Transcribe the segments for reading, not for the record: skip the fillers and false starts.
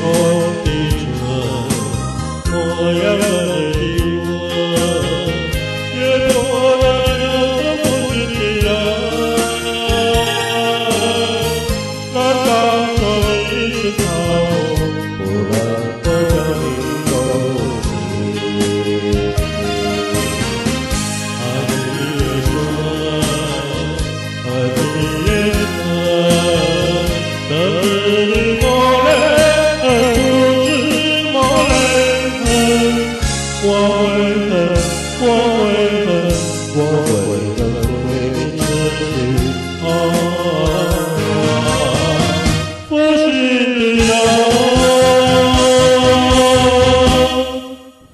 红的唇，模样的吻，越过了两个不知的人。难道说你是他我，不能够将你忘记？爱的说，爱的歌，的莫来，不知莫来，我会恨，我会恨，我会恨会失去啊，负心的人，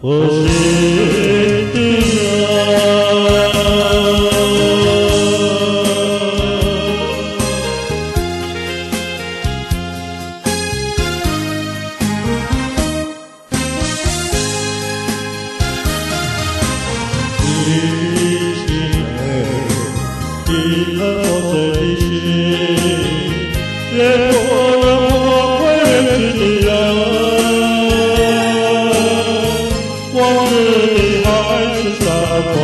负心的人。你是美，你和破碎的心，越过了我会认识的人。往日的海誓山盟，